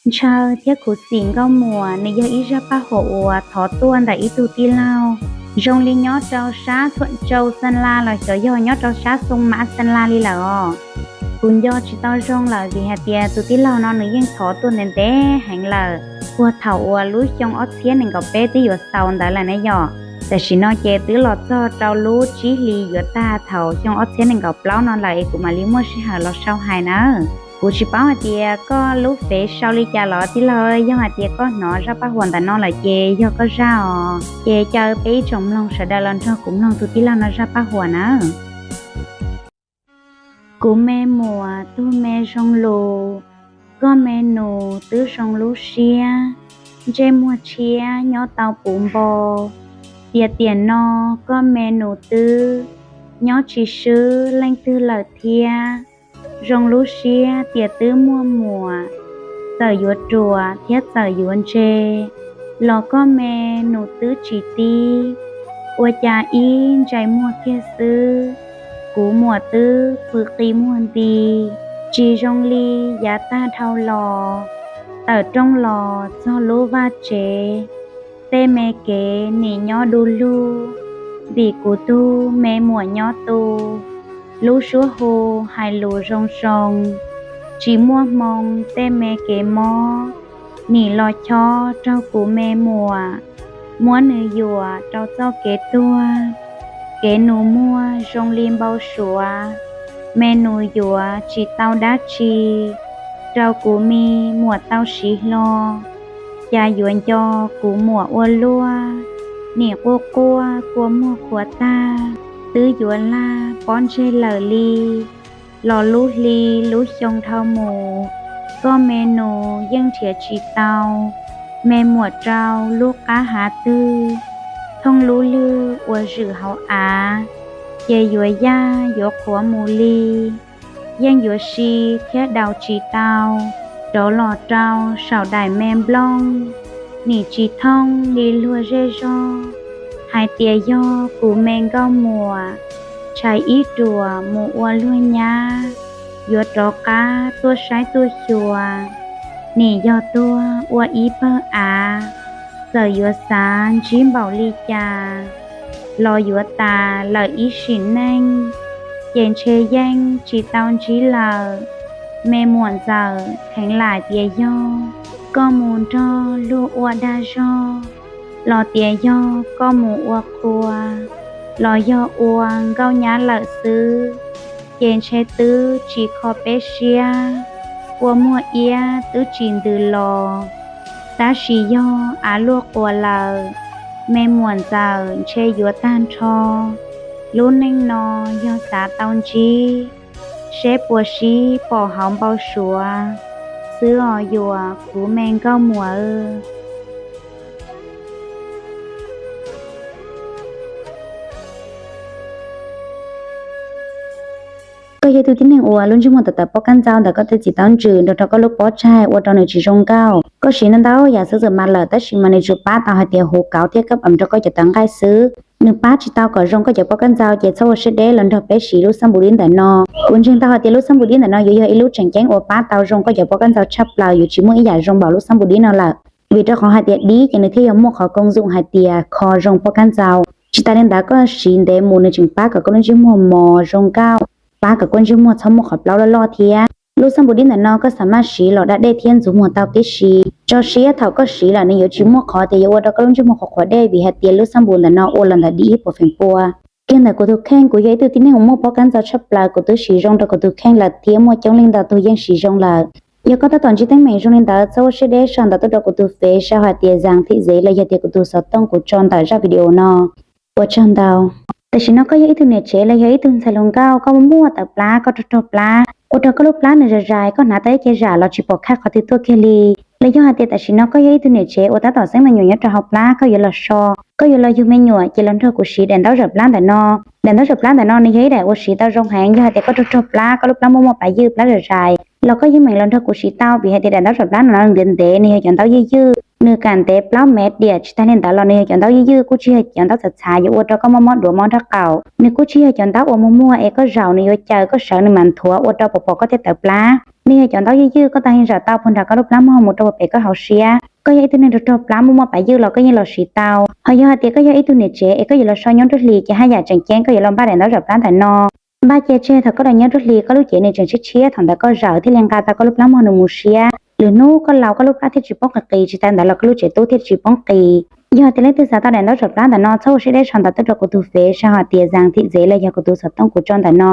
Ntshaw thiab khuv xim nkauj muam nws yog ib zaj paj huam uas thov tuaj ntawm ib tug tij laug zoo li nyob rau sab Thuam Tsau Xeeb Las los xyov yog nyob rau sab Xoo Mav Xeeb Las li lawm os. Kuv nco tsis tau zoo lawm vim hais tias tus tij laug no nws yeej thov tuaj ntev ntev heev lawm, puag thaum uas lub xyoo ob txhiab nees nkaum peb twb yuav xaus ntawd lawm na yom. Tam sim no ces twb los txog rau lub tsib hlis yuav tag thaum xyoo ob txhiab nees nkaum plaub no lawm es kuv mam li muaj sij hawm los sau hais nawb. Kuv tsis paub hais tias koj lub fev sau li cas los tij laug, yog hais tias koj hnov zaj paj huam ntawm no lawm ces yog koj zaj os. Ces caw peb ib tsoom mloog sawv daws los nrog kuv mloog tus tij laug no zaj paj huam nawb. Kuv me muam tug me zoo lus, koj me nus twb zoo lub siab, ntsej muag tshiab nyob tau puv npo. Tias tiam no koj me nus twb nyob tsis swb leej twg lawm thiab. Zoo lub siab tias twb muaj muam, txawm yuav ruam thiab txawm yuav ntse, los koj me nus twb tsis tib. Ua cas ib ntsais muag kiag xwb, kuv muam twb pw qi muag nti, tsis zoo li yav tag dhau los. Tawm rooj los txog lub vaj tsev, tej me kev nim nyob du lug, vim kuv tug me muam nyob tu. Lub suab hu hais lus zoo zoo, tsis muaj hmoo tej me kev mob, nim los chob raug kuv me muam, muab nws yuam rau txoj kev tuag. Kev nus muag zoo li npau suav, me nus yuav tsis tau dab tsi, rau kuv me muam tau siv hlo. Cas yuav nco kuv muam ua luaj, nim quaj quaj kua muag qhuav tag, twb yuav laj pob ntseg lawm li. Los lub hli lub xyoo dhau mus, koj me nus yeej nrhiav tsis tau me muam rau lub qab hav twg. Thooj lub lwg uas zwm hauv av, ces yuav yaj yuav qhuav mus li. Yeej yuav si thiab daus tsis tau, rov los rau saum daim me nplooj, nim tsis thooj li luag zej zog. Hais tias yog kuv me nkauj muam, tshais ib ruam mus ua luag nyab, yuav rov qab tuaj saib tuaj xyuas. Nim yog tuag ua ib pawg av, txawm yuav xav ntsib npaum li cas, los yuav tas lawm ib sim neej. Ces ntshe yeej tsis tau ntsib lawm. Me muam ntxawm, kheev lam tias yog koj mus nrog luag ua dag zog, los tias yog koj mus ua qhua, los yog ua nkauj nyab lawm xwb, ces ntshe twb tsis kho peb siab. Kua muag iab twb tsis ntws los, tab sis yog av luaj quas lawm. Me muam ntxawm, ntshe yuav tag nrho. Lub neej no yog xav tau ntsib, seb puas sib pom hauv npau suav xwb os yuav kuv me nkauj muam. Koj yog ib tug tib neeg uas lub ntsej muag tawm tawm pob kab ntxau ntawm koj tej txiv taub ntsws nrog rau koj lub pob tsaig ua rau nws tsis zoo nkauj. Koj siv ntau ntau yam xwb txawm mas lawm tab sis mas nws tsuas pab tau hais tias huv kauv thiab kab am rau koj cov tawv nqaij xwb. Nws pab tsis tau kom zoo koj cov pob kab ntxau ces txhob ua siab deb los nrog peb siv lub xab npum dib ntawm no. Kuv ntseeg tau hais tias lub xab npum dib ntawm no yuav yog ib lub tseem ceeb uas pab tau zoo koj cov pob kab ntxau tshaj plaws, yuav tsis muaj ib yam zoo npaum lub xab npum dib no lawm. Vim rau qhov hais tias dib ces nws thiaj yuav muaj qhov koom zoom hais tias kho zoo pob kab ntxau. Tsis tas li ntawd koj siv ntev mus nws tseem pab kom koj lub ntsej muag mos zoo nkauj, pab kom koj ntsej muag txhob muaj qhov plaub loj loj thiab. Lub xab npum dib ntawm no koj xam maj siv los da dej thiab ntxuav muag tau tib si. Tso siab thaum koj siv lawm nws yuav tsis muaj qhov tias yuav ua rau koj lub ntsej muag qhuav qhuav dej vim hais tias lub xab npum ntawm no ua los ntawm dib ib puas feem pua. Kiag ntawm kuv tus kheej, kuv yog ib tug tib neeg uas muaj pob kab ntxau tshaj plaws, kuv twb siv zoo rau kuv tus kheej lawm thiab muaj coob leej ntau tus yeej siv zoo lawm. Yog koj tab tom ntsib teeb meem zoo li ntawd txhob ua siab deb sau ntawv tuaj rau kuv tus fev sau hais tias Zang Thim Zeb los yog tias kuv tus xov tooj kuv tso ntawm zaj video no. Ua tsaug ntau. Tam sim no koj yog ib tug niam tsev los yog ib tug ntxhais hluas nkauj, koj muaj tawv plab, koj rog rog plab, ua rau koj lub plab nws zais zais, koj hnav tau ib ce zam los tsis pom khaj qhov twg tuaj kiag li. Los yog hais tias tam sim no koj yog ib tug niam tsev uas tab tom xeeb me nyuam nyob rau hauv plab, koj yuav los so, koj yuav los yug me nyuam ces los nrog kuv siv daim ntaub zam plab ntawm no. Daim ntaub zam plab ntawm no nws yog ib daim uas siv tau zoo heev, yog hais tias koj rog rog plab, koj lub plab muaj muaj pav ywj plab zais zais los koj yeej meem los nrog kuv siv tau vim hais tias daim ntaub zam plab no nws ntev ntev, nws yog cov ntaub ywj ywj. Nws kam ntev plaub mev diam, tsis tas li ntawd los nws yog cov ntaub ywj ywj, kuj tsis yog cov ntaub txhav txhav yuav ua rau koj mob mob duav mob nrog qaum. Nws kuj tsis yog cov ntaub uas muag muag es koj zaum nws yuav caws, koj sawv nws mam nthuav ua rau pom pom koj tej tawv plab. Nws yog cov ntaub ywj ywj, koj tau heev zaum tau puag nram koj lub plab muag mus rau pem koj hauv siab. Koj yog ib tug neeg rog rog plab muaj muaj pav ywj los koj yeej los siv tau. Ho yog hais tias koj yog ib tug niam tsev es koj yuav los so nyob nruab hlis ces haj yam tseem ceeb koj yuav los npaj daim ntaub zaum plab ntawm no. Npaj cia tseg thaum koj los nyob nruab hlis, koj lub cev nws tseem tshiab tshiab, thaum ntawd koj zaum thiaj li nqa tau koj lub plab muag nws mus siab. Lwm hnub koj laus koj lub plab thiaj tsis poob qis qis, tsis tas ntawd los koj lub tsev tub thiaj tsis poob qis. Yog tias leej twg xav tau daim ntaub zaum plab ntawm no, txhob ua siab deb sau ntawv tuaj rau kuv tus fev, sau hais tias Zang Thim Ntxev los yog kuv tus xov tooj kuv tso ntawm no.